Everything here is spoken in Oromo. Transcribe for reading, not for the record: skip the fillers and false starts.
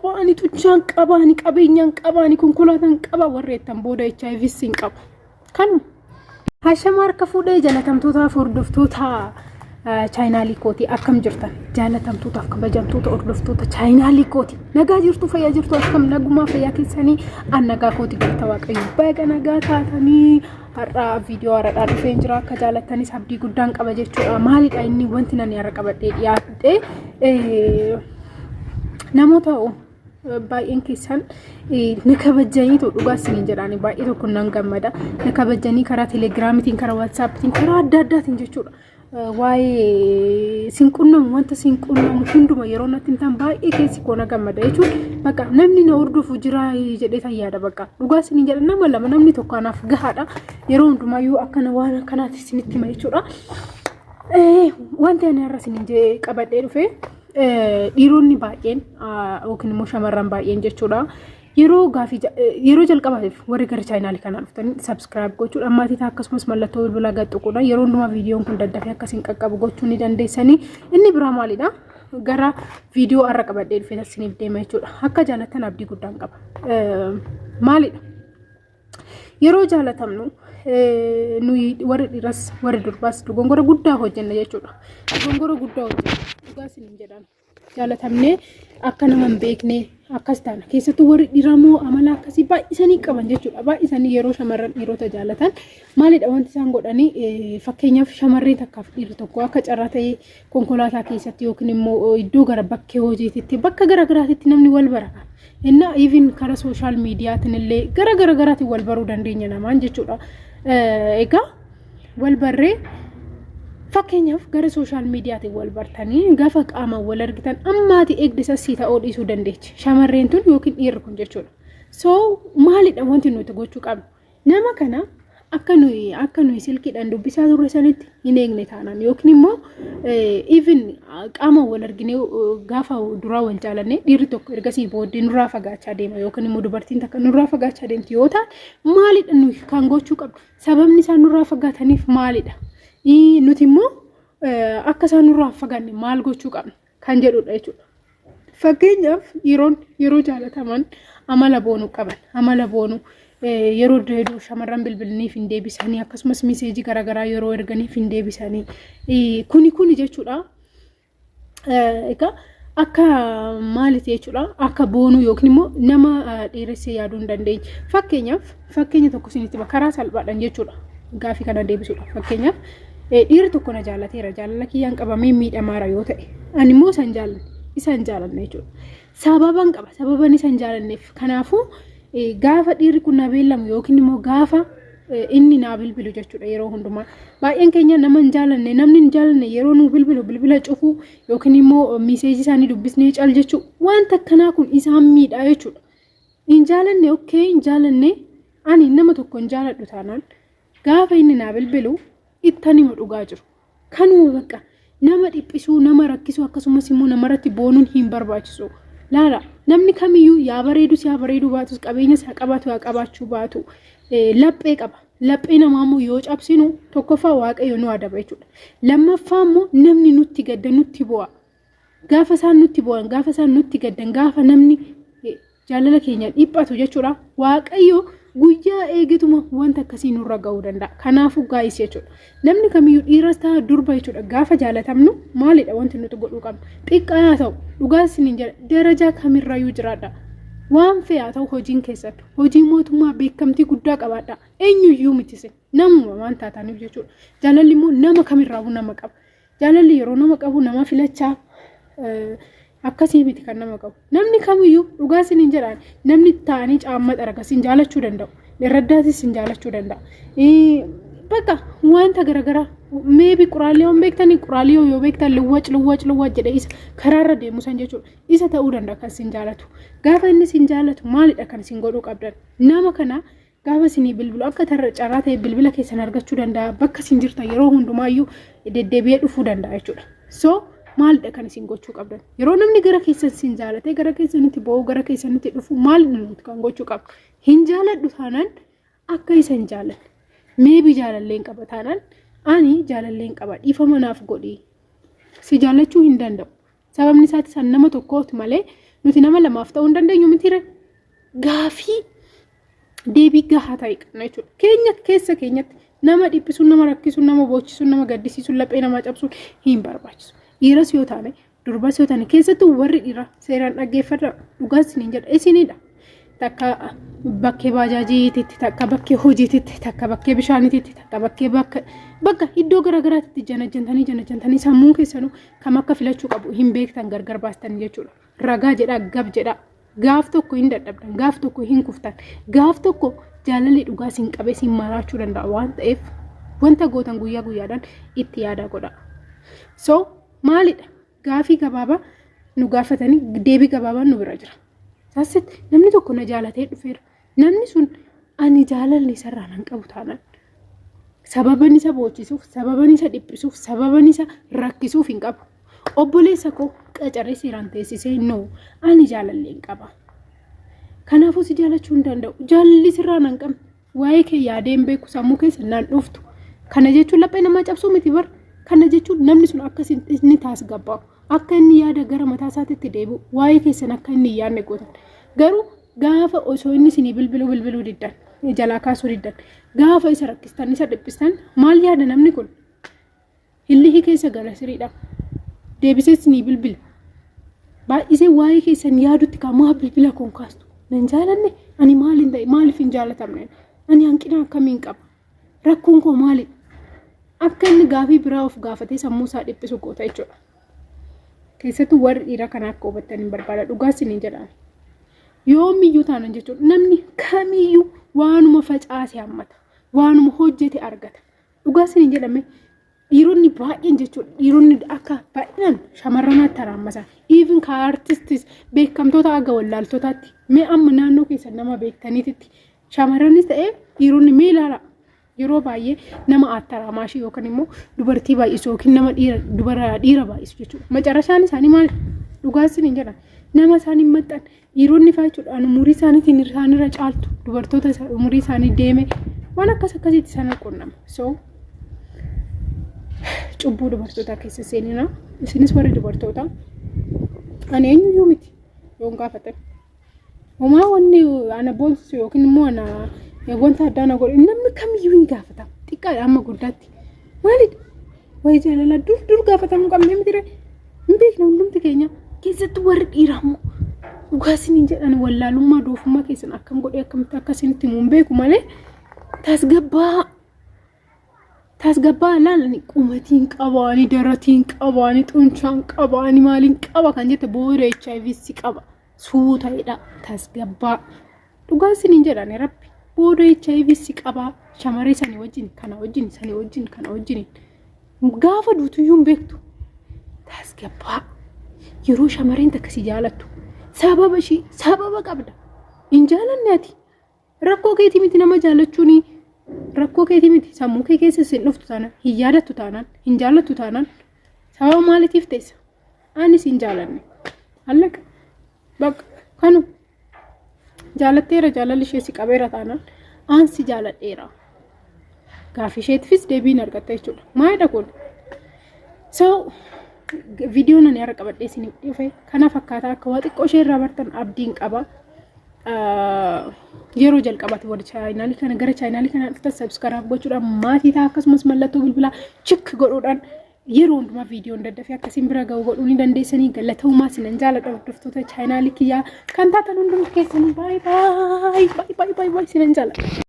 qaba, ani tuchaan qaba, ani qabeenyaan qaba, ani konkolaataan qaba warri jettan booda HIV sin qaba. Kanuma. Hashama harka fuudhee jaalatamtootaaf hordoftoota chaayinaalii kooti, akkam jirtan? Jaalatamtootaaf kabajamtoota hordoftoota chaayinaalii kooti, nagaa jirtu? Fayyaa jirtu? Akkam, nagumaa, fayyaa keessanii? An nagaa kooti, galata Waaqayyo. Baga nagaa taatanii. Har'a viidiyoo haaraadhaan dhufeen jira, akka jaalattanis abdii guddaan qaba jechuudha. Maalidha inni wanti nani har'a qabadhee dhiyaadhe? Namoota baay'een keessan na kabajaniitu, dhugaa isiniin jedhaani, baay'ee tokko nan gammada. Na kabajanii karaa Telegiraamitiin, karaa WhatsAppitiin, karaa adda addaatiin jechuudha. Waa'ee sin qunnamu, wanta sin qunnamu hunduma yeroo natti hin ta'an baay'ee keessi koo na gammada jechuun, bakka namni na hordofu jira jedhee tan yaada. Bakka dhugaa isiniin jedha, nama lama, namni tokko anaaf gahaadha. Yeroo hundumaayyuu akkana waan akkanaati isinitti hima jechuudha. Wanti ani har'a isiniin qabadhee dhufe, dhiironni baay'een yookiin immoo shamarran baay'een jechuudha. Yeroo gaafii yeroo jalqabaatiif warri gara chaayinaalii kanaa dhuftanii subscribe gochuudhaan maatii ta'a, akkasumas mallattoo bilbilaa gad tuquudhaan yeroo hundumaa viidiyoon kun daddafee akkasiin qaqqabu gochuu ni dandeessanii. Inni biraa maalidha? Gara viidiyoo har'a qabadhee dhufee isiniif deema jechuudha. Akka jaalattan abdii guddaan qaba. Maalidha? Yeroo jaalatamnu nuyi warri dhiiras warri durbaas dogongora guddaa hojjenna jechuudha. Dogongora guddaa hojjenna. Dhugaa isiniin jedhan. Jaalatamnee akka nama hin beekne akkas taana. Keessattuu warri dhiiraa immoo amala akkasii baay'isanii qaban jechuudha. Baay'isanii yeroo shamarran dhiirota jaalatan maalidha wanti isaan godhanii? Fakkeenyaaf, shamarreen takkaaf dhiirri tokko akka carraa ta'ee konkolaataa keessatti yookiin immoo iddoo gara bakkee hojiititti, bakka gara garaatitti namni wal bara. Innaa even karaa social mediaatiin illee gara gara garaatiin wal baruu dandeenya namaan jechuudha. Egaa wal barree, fakkeenyaaf gara social mediaatiin wal bartanii, gaafa qaamaan wal argitan ammaati eegde sassii ta'uu dhiisuu dandeechi. Shamarreen tun yookiin dhiirri kun jechuudha. So maalidha wanti nuti gochuu qabnu? Nama kana akka nuyi silkiidhaan dubbisaa turre sanitti hin eegne taanaan, yookiin immoo even qaama wal arginee gaafa duraa wal jaalanne, dhiirri tokko ergasii booddee nurraa fagaachaa deema yookiin immoo dubartiin takka nurraa fagaachaa deemti yoo ta'an, maalidha nuyi kan gochuu qabnu? Sababni isaan nurraa fagaataniif maalidha? Nuti immoo akka isaan nurraa fagaanne maal gochuu qabna kan jedhudha jechuudha. Fakkeenyaaf, yeroon yeroo jaalataman amala boonuu qaban. Amala boonuu yeroo hedduu shamarran bilbilaniif hin deebisanii, akkasumas message garaagaraa yeroo erganiif hin deebisanii. Kuni jechuudha. Egaa akka maaliti jechuudha, akka boonuu yookiin immoo nama dheeressee yaaduu hin dandeenye. Fakkeenyaaf, fakkeenya tokko isinitti karaa salphaadhaan jechuudha. Gaafii kana deebisuudha. Fakkeenyaaf, dhiirri tokko na jaalateera, jaalala kiyyaan qabamee miidhamaara yoo ta'e, ani immoo isa hin jaalanne, isa hin jaalanne jechuudha. Sababan qaba, sababan isa hin jaalanneef. Kanaafuu gaafa dhiirri kun na beellamu yookiin immoo gaafa inni naa bilbilu jechuudha, yeroo hundumaa. Baay'een keenya nama hin jaalanne, namni hin jaalanne yeroo nuu bilbilu bilbila cufuu yookiin immoo message isaanii dubbisnee cal jechuu, wanta akkanaa kun isaan miidhaa jechuudha. Hin jaalanne, okay, hin jaalanne. Ani nama tokko hin jaaladhu taanaan, gaafa inni naa bilbilu ittan himu dhugaa jiru. Kanuma bakka nama dhiphisuu, nama rakkisuu, akkasumas immoo namarratti boonuun hin barbaachisu. Laala, namni kamiyyuu yaa bareedus yaa bareeduu baatus, qabeenyas haa qabaatu yaa qabaachuu baatu, laphee qaba. Laphee namaa immoo yoo cabsinu, tokkoffaa Waaqayyo nu adaba jechuudha. Lammaffaa immoo namni nutti gadda, nutti bu'a. Gaafa isaan nutti bu'an, gaafa isaan nutti gaddan, gaafa namni jaalala keenya dhiphatu jechuudha. Waaqayyo guyyaa eegetuma wanta akkasii nurra ga'uu danda'a. Kanaafuu gaa'is jechuudha. Namni kamiyyuu dhiiras ta'a durba jechuudha. Gaafa jaalatamnu maalidha wanti nuti godhuu qabnu? Xiqqaa haa ta'u, dhugaa isiniin jedha, darajaa kamirrayyuu jiraadha. Waan fe'aa ta'u, hojiin keessan hojii mootummaa beekamtii guddaa qabaadha. Eenyuyyuu miti isin. Namuma waan taataniif jechuudha. Jaalalli immoo nama kamirraa'uu nama qaba. Jaalalli yeroo nama qabu nama filachaa akkasii miti kan nama qabu. Namni kamiyyuu, dhugaa isiniin jedhaan, namni taa'anii caamma xaraga isin jaalachuu danda'u. Irraddaatis isin jaalachuu danda'a. Bakka wanta garaagaraa maybe quraallee yoo beektanii, quraallee yoo beektan, liwwac liwwac liwwac jedhee isa karaarra deemu san jechuudha. Isa ta'uu danda'a kan isin jaalatu. Gaafa inni isin jaalatu maalidha kan isin godhuu qabdan? Nama kana gaafa isinii bilbilu, akka carraa ta'e bilbila keessan argachuu danda'a. Bakka isin jirtan yeroo hundumaayyuu deddeebi'ee dhufuu danda'a jechuudha. So maalidha kan isin gochuu qabdan? Yeroo namni gara keessan isin jaalatee gara keessanitti bo'uu, gara keessanitti dhufu, maalidha nuti kan gochuu qabnu? Hin jaaladhu taanaan akka isa hin jaalanne. Maybe jaalallee hin qaba taanaan, ani jaalallee hin qaba, dhiifama naaf godhi. Si jaallachuu hin danda'u. Sababni isaati san nama tokkooti malee Nuti nama lamaaf ta'uu hin dandeenyu mitiire. Gaafii deebii gahaa ta'e qabna jechuudha. Keenya keessa keenyatti nama dhiphisuun, nama rakkisuun, nama boochisuun, nama gaddisiisuun, laphee namaa cabsuun hin barbaachisu. Dhiiras yoo taane, durbas yoo taane, keessattuu warri dhiiraa seeraan dhaggeeffadha. Dhugaas isiniin jedha isinidha. Takka bakkee baajaajiititti, takka bakkee hojiititti, takka bakkee bishaaniititti, takka bakkee bakka bakka iddoo garaagaraatitti janajjantanii janajjantanii sammuun keessanuu kam akka filachuu qabu hin beektan gargar baastan jechuudha. Ragaa jedhaa gab jedhaa. Gaaf tokko hin dadhabdan, gaaf tokko hin kuftan, gaaf tokko jaalalli dhugaa isin qabee isin maraachuu danda'a waan ta'eef wanta gootan guyyaa guyyaadhaan itti yaadaa godhaa. So maalidha? Gaafii gabaabaa nu gaafatanii deebii gabaabaan nu bira jira. Saassetti namni tokko na jaalatee dhufeera. Namni sun ani jaalalli isarraa nan qabu taanaan sababan isa boochisuuf, sababan isa dhiphisuuf, sababan isa rakkisuuf hin qabu. Obboleessa koo qacaree seeraan teessisee no ani jaalallee hin qaba. Kanaafuu si jaalachuu hin danda'u. Jaalalli sirraa nan qabne. Waa'ee kee yaadee hin beeku sammuu keessa naan dhuftu. Kana jechuun laphee namaa cabsuu miti bar. Kana jechuun namni sun akka inni taasgabbaa'u, akka inni yaada gara mataa isaatitti deebi'u, waa'ee keessan akka inni hin yaadne gootan. Garuu gaafa osoo inni isinii bilbiluu bilbiluu diddan, jalaa kaasuu diddan, gaafa isa rakkistan, isa dhiphistan maal yaada namni kun? Hillihii keessa gala siriidha. Deebisee isinii bilbila. Baay'isee waa'ee keessan yaadutti kaa maa bilbila koon kaastu. Nan jaalanne ani maaliin ta'e maaliif hin jaalatamne ani hanqina akkamiin qaba rakkoon koo maalidha akka inni gaafii biraa of gaafatee sammuu isaa dhiphisu goota jechuudha. Keessattuu warri dhiiraa kana akka hubattan hin barbaada dhugaa isiniin jedhaan. Yoomiyyuu taanan jechuudha namni kamiyyuu waanuma facaase hammata waanuma hojjete argata. Dhugaa isiniin jedhame dhiironni baay'een jechuudha dhiironni akka baay'inaan shamarranaatti haraammasan even ka artistis beekamtoota aga wallaaltotaatti mee amma naannoo keessan nama beektaniititti shamarranis ta'ee dhiironni mee ilaala yeroo baay'ee nama attaraamaashii yookaan immoo dubartii baay'isu yookiin nama dhiira dubara dhiira baay'isu jechuudha. Macarashaan isaanii maal dhugaa isiniin jedha nama isaan hin maxxan dhiironni faa jechuudha umurii isaaniitiin isaanirra caaltu dubartoota umurii isaanii deeme waan akkas akkasiitti isaan qunnama. So cubbuu dubartootaa keessa seenina isinis warri dubartootaa ani eenyuyyuu miti yoon gaafatan. Homaa wanni ana boonsisu yookiin immoo ana wanta addaa na godhu namni kamiyyuu hin gaafatamu. Xiqqaadha amma guddaatti. Maalidha? Waa'ee jaalalaa dur dur gaafatamuu qabnee miti ree? Hin beekna hundumti keenya. Keessattuu warri dhiiraa immoo dhugaa isiniin jedhan wallaalummaa doofummaa keessan akkam godhee akkamitti akka isinitti himu hin beeku malee tasgabbaa tasgabbaa laal ani qumatiin qaba ani daratiin qaba ani xunchaan qaba ani maaliin qaba kan jette booda HIV si qaba suuta'edha tasgabbaa dhugaa isiniin jedhan rabbi booda HIV si qaba shamarree sanii wajjin kana wajjin sanii wajjin kana wajjin gaafa duutuyyuu hin beektu tasgabbaa yeroo shamarreen takka si jaalattu sababa ishii sababa qabda hin jaalanne ati Rakkoo keetii miti nama jaalachuun rakkoo keetii miti sammuu kee keessa sin dhuftu taanaan hin yaadattu taanaan hin jaallattu taanaan sababa maaliitiif teessa anis hin jaalanne allaqa bakka kanu jaalatteera jaalalli ishee si qabeera taanaan aan si jaaladheera gaaffii isheetiifis deebiin argatta jechuudha maalidha kun so viidiyoon ani har'a qabadhee isiniif dhufe kana fakkaata akka waa xiqqoo ishee irraa bartan abdiin qaba. Yeroo jalqabaati warri chaayinaalii kana gara chaayinaalii kana dhuftan subscribe gochuudhaan maatii ta'a akkasumas mallattoo bilbilaa chik godhuudhaan yeroo hundumaa viidiyoon daddafee akkasiin bira ga'u godhuu ni dandeessanii galatoomaa sinan jaaladha hordoftoota chaayinaalii kiyyaa kan taatan hundumti keessanii baay'ee baay'ee baay'ee baay'ee sinan jaaladha.